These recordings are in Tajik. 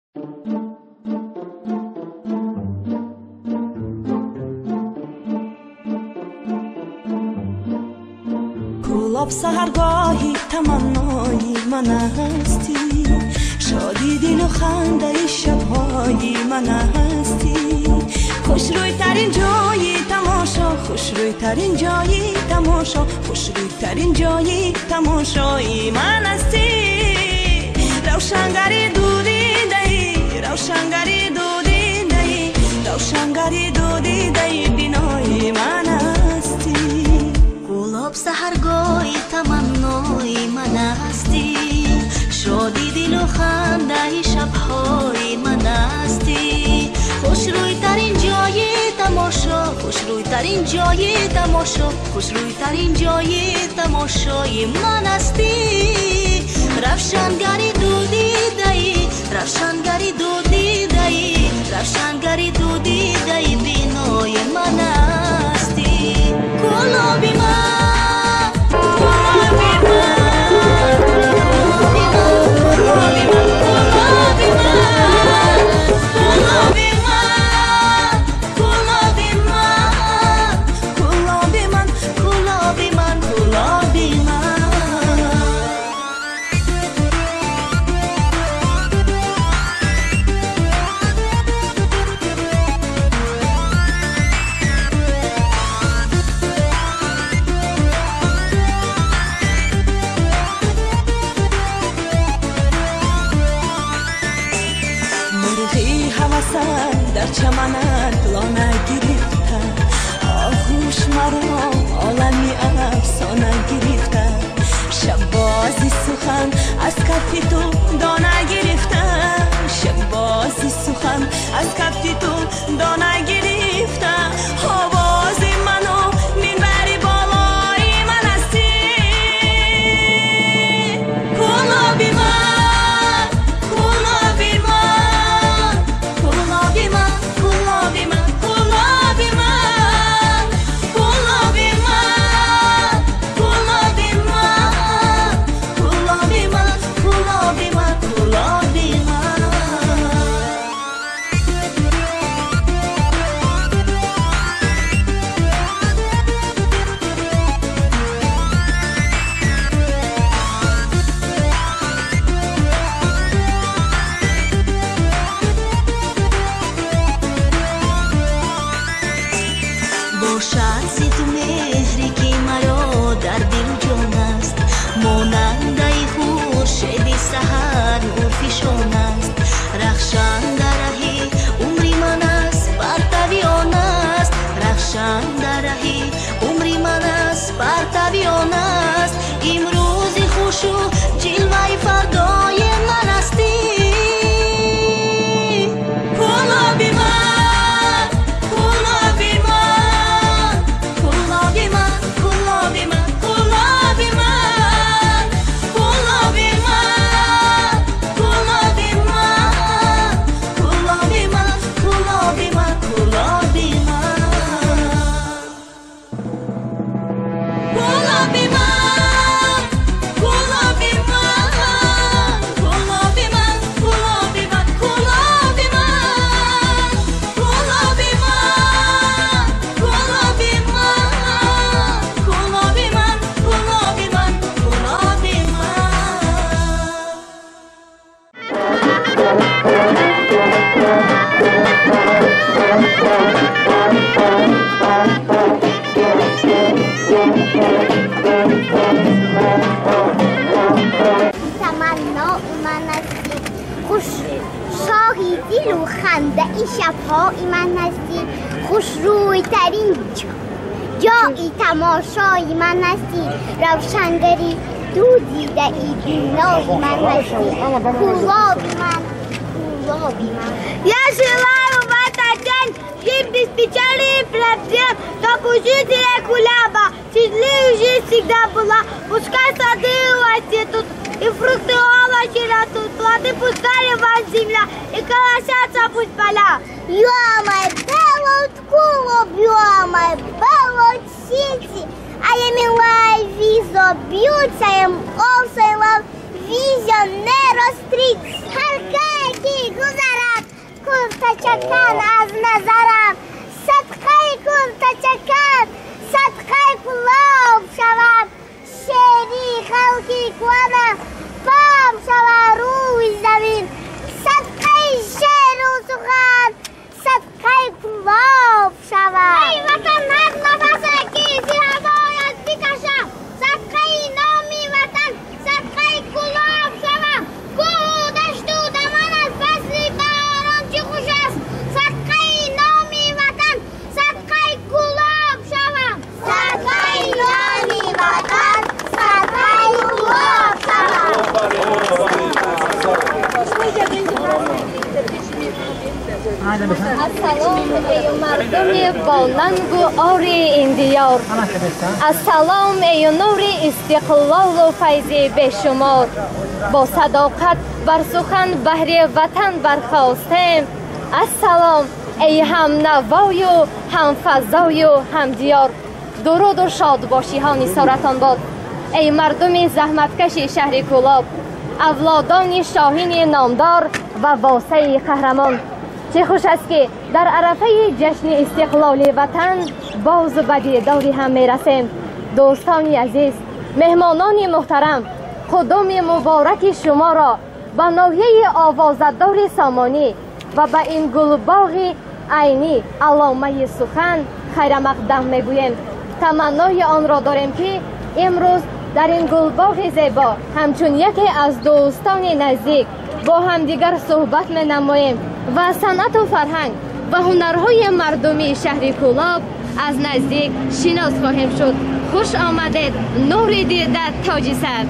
Кӯлоб саҳаргоҳи таманнои ман ҳастӣ, шоди дилу хандаи шабҳои ман ҳастӣ. Хушрӯйтарин ҷои тамошо, хушрӯйтарин ҷои тамошо, хушрӯйтарин ҷои тамошои ман ҳастӣ. Равшангари дудидаи, равшангари дудидаи, равшангари дудидаи бинои ман ҳастӣ. Кӯлоб саҳаргоҳи таманнои ман ҳастӣ, шоди дилу хандаи шабҳои ман ҳастӣ. Хушрӯйтарин ҷои тамошо, хушрӯйтарин ҷои тамошо, хушрӯйтарин ҷои тамошои ман ҳастӣ. Равшангари дудидаи, равшангари дудидаи, равшангари дудидаи бинои ман ҳастӣ. Кӯлоби ман, кӯлоби ман, кӯлоби ман, кӯлоби ман, кӯлоби ман, кӯлоби ман, кӯлоби ман, кӯлоби ман, кӯлоби ман. Мурғи ҳавасан дар чаманат лона гирифта, оғӯш маро олами афсона гирифта, шаббози сухан аз кафи ту дона гирифта, шаббози сухан аз кафи ту дона гирифта. Овози ману минбари болои ман ҳастӣ. Кӯлоби ман, кӯлоби ман, кӯлоби ман, кӯлоби ман, кӯлоби ман, кӯлоби ман, кӯлоби ман, кӯлоби ман, кӯлоби ман, кӯлоби ман. Бошад зи ту меҳре ки маро дар дилу ҷон аст, монандаи хуршеди саҳар нурфишон аст. Рахшанда раҳи умри ман аст, партави он аст, рахшанда раҳи умри ман аст, партави он аст. Имрӯзи хушу ҷилваи фардои ман ҳастӣ. Кӯлоби ман, кӯлоби ман, кӯлоби ман, кӯлоби ман, кӯлоби ман, кӯлоби ман, кӯлоби ман, кӯлоби ман, кӯлоби ман, кӯлоби ман. Кӯлоби ман, кӯлоби ман, кӯлоби ман, кӯлоби ман, кӯлоби ман, кӯлоби ман, кӯлоби ман, кӯлоби ман, кӯлоби ман, кӯлоби ман. Таманнои ман ҳастӣ, хушшоҳи дилу хандаи шабҳои ман ҳастӣ, хушрӯйтарин ҷои тамошои ман ҳастӣ, равшангари дудидаи бинои ман ҳастӣ. Кӯлоби ман, кӯлоби ман. Я желаю в этот день жить без печали и проблем, чтобы у жителей Куляба счастливая жизнь всегда была. Пускай сады у вас цветут, и фрукты, и овощи растут, плоды пускай вам земля, и колосятся пусть поля. You are my beloved Kulob, you are my beloved city. I am in love with your beauty, I am also in love with your narrow streets. Ҳар ки гузар Чакан аз назарам, садқаи куртачакан, садқаи Кӯлоб шавам, шери халқи куанам, пам шава рӯи замин, садқаи шеру сухан, садқаи Кӯлоб шавам. Эй ватан, ҳар нафасе ки зи ҳавоят бикашам, садқаи номи ватан, садқаи Кӯлоб шавам. Кӯҳу дашту даман аз фасли баҳорон чӣ хуш аст, садқаи номи ватан, садқаи Кӯлоб шавам. Садқаи номи ватан, садқаи Кӯлоб шавам. Ассалом, эй мардуми бонангу ори ин диёр, ассалом, эй нури истиқлолу файзи бешумор. Бо садоқат бар сухан баҳри ватан бархостем. Ассалом, эй ҳамнавою ҳамфазою ҳамдиёр. Дуруду шодбошиҳо нисоратон бод, эй мардуми заҳматкаши шаҳри Кӯлоб, авлодони шоҳини номдор ва восаи қаҳрамон. Чӣ хуш аст, ки дар арафаи ҷашни истиқлоли ватан боз ба дидори ҳам мерасем. Дӯстони азиз, меҳмонони муҳтарам, қудуми мубораки шуморо ба ноҳияи овозадори Сомонӣ ва ба ин гулбоғи Айнӣ, алломаи сухан, хайрамақдам мегӯем. Таманнои онро дорем, ки имрӯз дар ин гулбоғи зебо ҳамчун яке аз дӯстони наздик бо ҳамдигар суҳбат менамоем ва санъату фарҳанг ва ҳунарҳои мардумии шаҳри Кӯлоб аз наздик шинос хоҳем шуд. Хуш омадед, нури дида, тоҷи сар.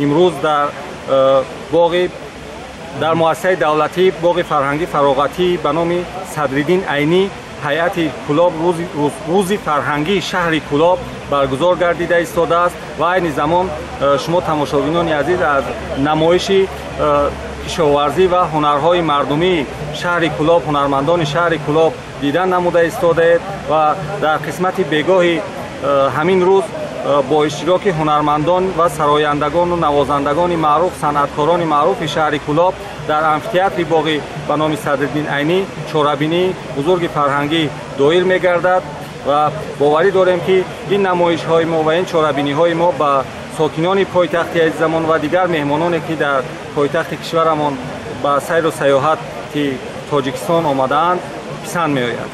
Имрӯз дар боғи дар муассисаи давлатии боғи фарҳангӣ фароғатӣ ба номи Садриддин Айнӣ ҳайати Кӯлоб рӯзи фарҳангии шаҳри Кӯлоб баргузор гардида истодааст ва айни замон шумо, тамошобинони азиз, аз намоиши кишоварзӣ ва ҳунарҳои мардумии шаҳри Кӯлоб, ҳунармандони шаҳри Кӯлоб дидан намуда истодаед ва дар қисмати бегоҳи ҳамин рӯз бо иштироки ҳунармандон ва сарояндагону навозандагони маъруф, санъаткорони маъруфи шаҳри Кӯлоб дар амфитеатри боғи ба номи Садриддин Айнӣ чорабинии бузурги фарҳангӣ доир мегардад ва боварӣ дорем, ки ин намоишҳои мо ва ин чорабиниҳои мо ба сокинони пойтахти азизамон ва дигар меҳмононе, ки дар пойтахти кишварамон ба сайру сайёҳати Тоҷикистон омадаанд, писанд меояд.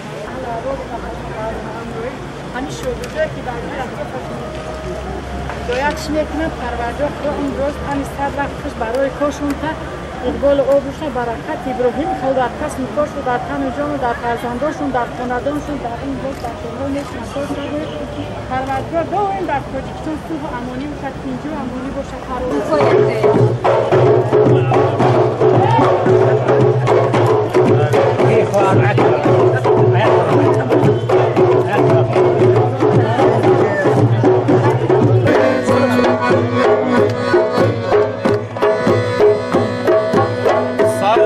Ҳидоятш мекунам, Парвардигор Худо имрӯз ҳами сад вақт хуш барои коршон та иқболу обрӯша, баракат Иброҳим хол дар касбу коршу, дар тану ҷону, дар фарзандошон, дар хонадоншон, дар ин боз дар дунё нешон кор. Парвардигор доим дар Тоҷикистон сулҳу амонӣ бошад, тинҷу амонӣ бошад. Sar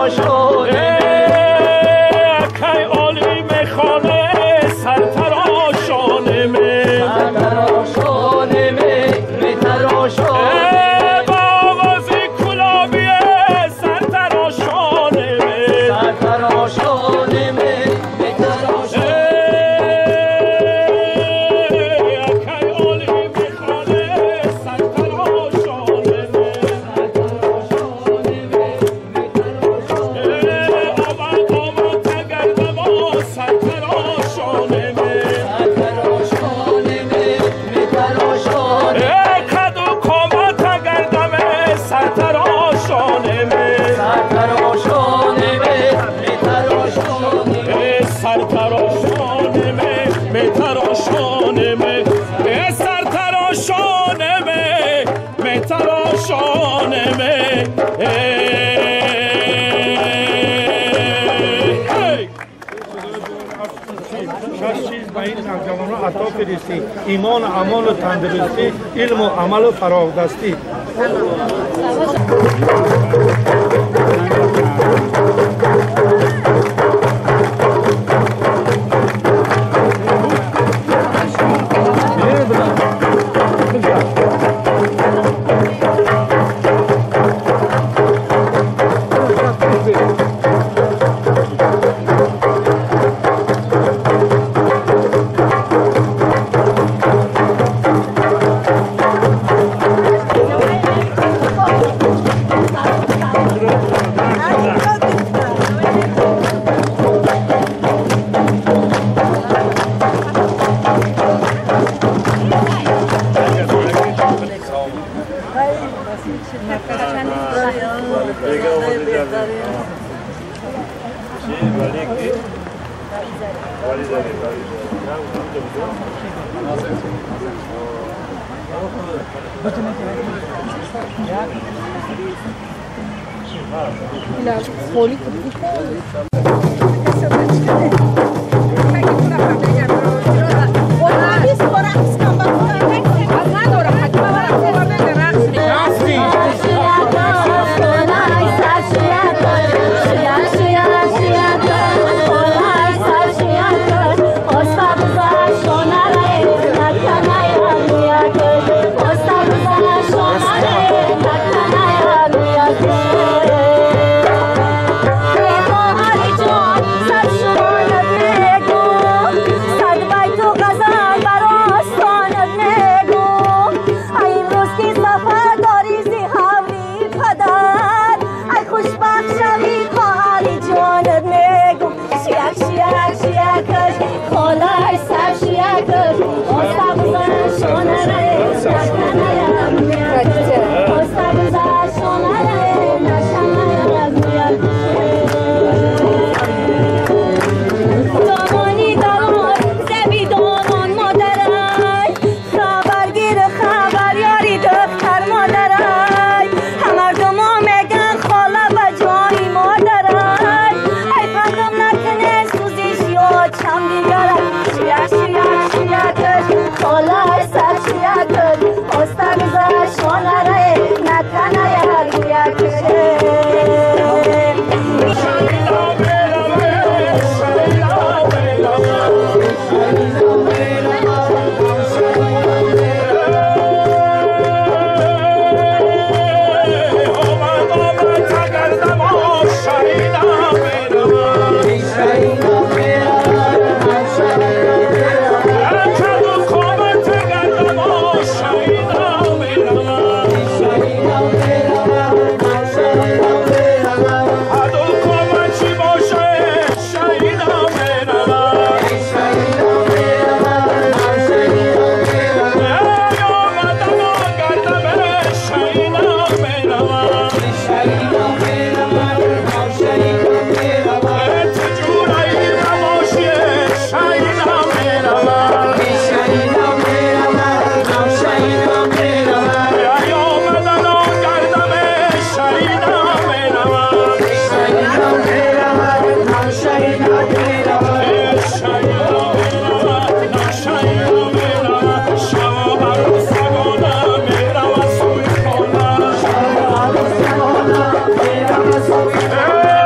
سرتراشانه کی عالی میخانه سرتراشانه می سرتراشانه می میتراشانه با آواز کلابی سرتراشانه می سرتراشانه می میتراشانه کی عالی میخانه سرتراشانه می سرتراشانه می میتراشانه آمد آمد تگردم سرتراشانه می سرتراشانه می میتراشانه کدو کامت گردم سرتراشانه می سرتراشانه می میتراشانه سرتراشانه می میتراشانه می سرتراشانه می میتراشانه می. شش چیز به این نوجوانان عطا فرستی: ایمان، عمل و تندرستی، علم و عمل و فراغ دستی.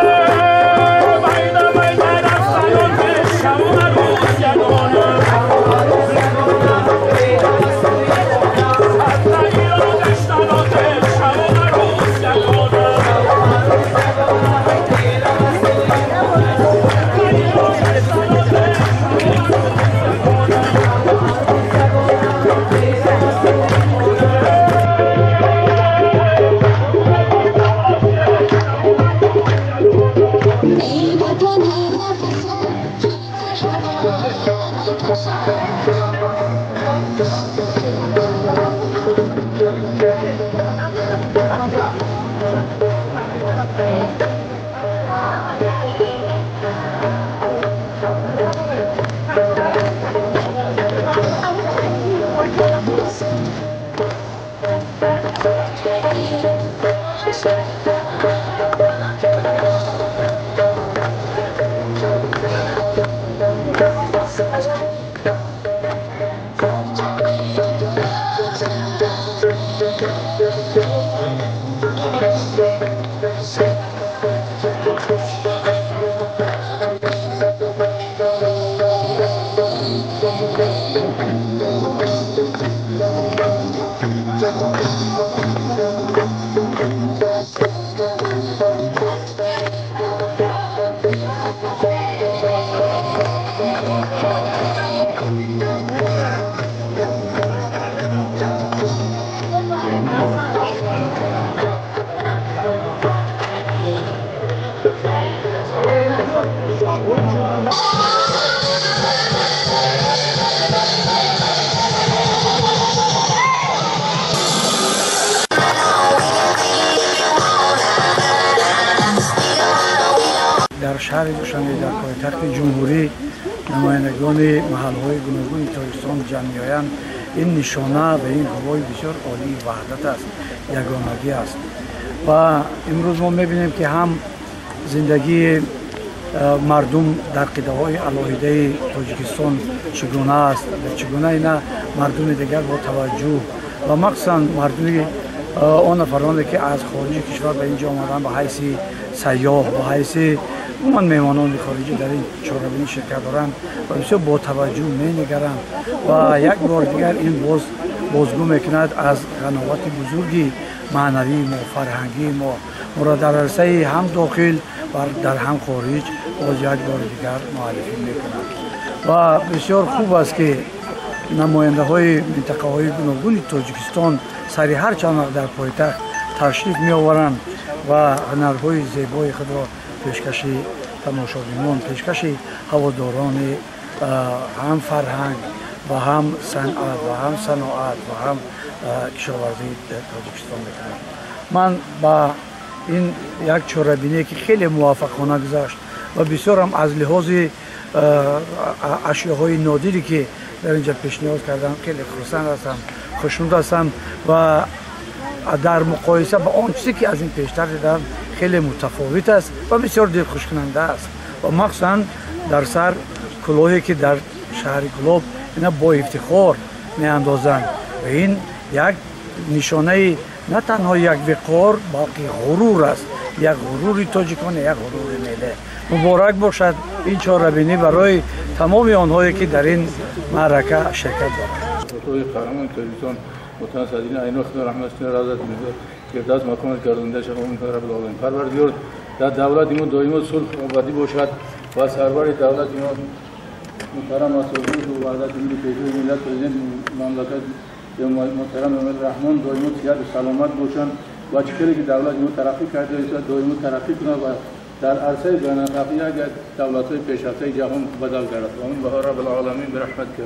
Hey! Дар шаҳри Душанбе, дар пойтахти ҷумҳурӣ, намояндагони маҳалҳои гуногуни Тоҷикистон ҷамъ меоянд. Ин нишона ва ин гувоҳи бисёр олии ваҳдат аст, ягонагӣ аст. Ва имрӯз мо мебинем, ки ҳам зиндагии мардум дар қитъаҳои алоҳидаи Тоҷикистон чӣ гуна аст ва чӣ гуна ина мардуми дигар бо таваҷҷӯҳ ва махсусан мардуми он нафароне, ки аз хориҷи кишвар ба ин ҷо омаданд ба ҳайси сайёҳ, ба ҳайси умуман меҳмонони хориҷӣ дар ин чорабинӣ ширкат доранд ва бисёр бо таваҷҷӯҳ менигаранд. Ва як бор дигар ин боз бозгӯ мекунад аз ғановати бузурги маънавии мо, фарҳангии мо. Моро дар арсаи ҳам дохил ва дар ҳам хориҷ боз як бори дигар муаррифӣ мекунад. Ва бисёр хуб аст, ки намояндаҳои минтақаҳои гуногуни Тоҷикистон сари ҳар чанд вақт дар пойтахт ташриф меоваранд ва ҳунарҳои зебои худро пешкаши тамошобинон, пешкаши ҳаводорони ҳам фарҳанг ва ҳам санъат ва ҳам саноат ва ҳам кишоварзии Тоҷикистон мекунанд. Ман ба ин як чорабиние, ки хеле муваффақона гузашт ва бисёрам аз лиҳози ашёҳои нодире, ки дар инҷа пешниҳод кардам, хеле хурсанд ҳастам, хушнуд ҳастам ва дар муқоиса ба он чизе, ки аз ин пештар дидам, хеле мутафовит аст ва бисёр дилхушкунанда аст. Ва махсусан дар сар кулоҳе, ки дар шаҳри Кӯлоб ина бо ифтихор меандозанд, ва ин як нишонаи на танҳо як виқор, балки ғурур аст, як ғурури тоҷикон, як ғурури миллӣ. Муборак бошад ин чорабинӣ барои тамоми онҳое, ки дар ин маърака ширкат доранд. Қаҳрамони Тоҷикистон муҳтарам Садриддин Айнӣ, Худо раҳматаш кунад, равзат фирдавс мақомаш гардонда шавад. Омин раббил оламин. Парвардигор дар давлати мо доимо сулҳ ободӣ бошад ва сарвари давлати мо муҳтарам асосгузори ваҳдати миллӣ, пешвои миллат, президенти мамлакат муҳтарам Эмомалӣ Раҳмон доимо сиҳату саломат бошанд ва чӣ хеле ки давлати мо тараққӣ карда доимо тараққӣ кунад ва дар арсаи байналхалқӣ як аз давлатҳои пешрафтаи ҷаҳон бадал гардад. Омин ба раббил оламин бираҳматика.